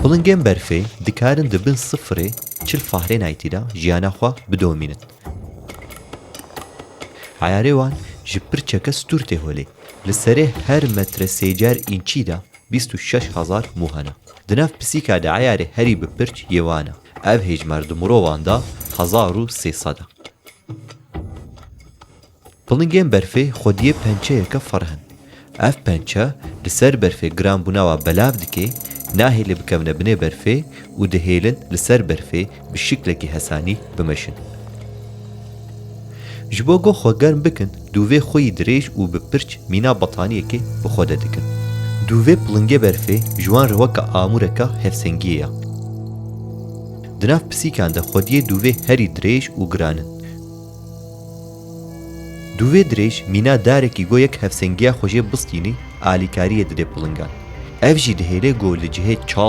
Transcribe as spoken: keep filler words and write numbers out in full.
Pilinggên berfê dikarin di bin sifirê çil Fahrenheitî de jiyana xwe bidomînin. Eyarê wan ji pirçeke stûr tê holê. Li serê her metre sêcer înçî de bîst û şeş hezar mû hene. Di nav pisîka de eyarê herî bi pirç yê wan e. Ev hêjmar di mirovan de hezar û sê sed e. Pilinggên berfê xwediyê pençeyeke ferh in. Ev pençe li ser berfê giranbûna wa belav dike, nahêle bikevne binê berfê û dihêlin li ser berfê bi şiklekî hesanî bimeşin. Ji bo ku xwe germ bikin, dûvê xwe yî dirêj û bi pirç mîna betaniyekê bi xwe de dikin. Dûvê pilingê berfê ji wan re weke amûreke hevsengiyê ye. Di nav pisîkan de xwediyê dûvê herî dirêj û giran in. Dûvê dirêj mîna darekî go yek hevsengiya xwe jê bistînî alîkariyê dide pilingan. Ev jî dihêle go li cihê çal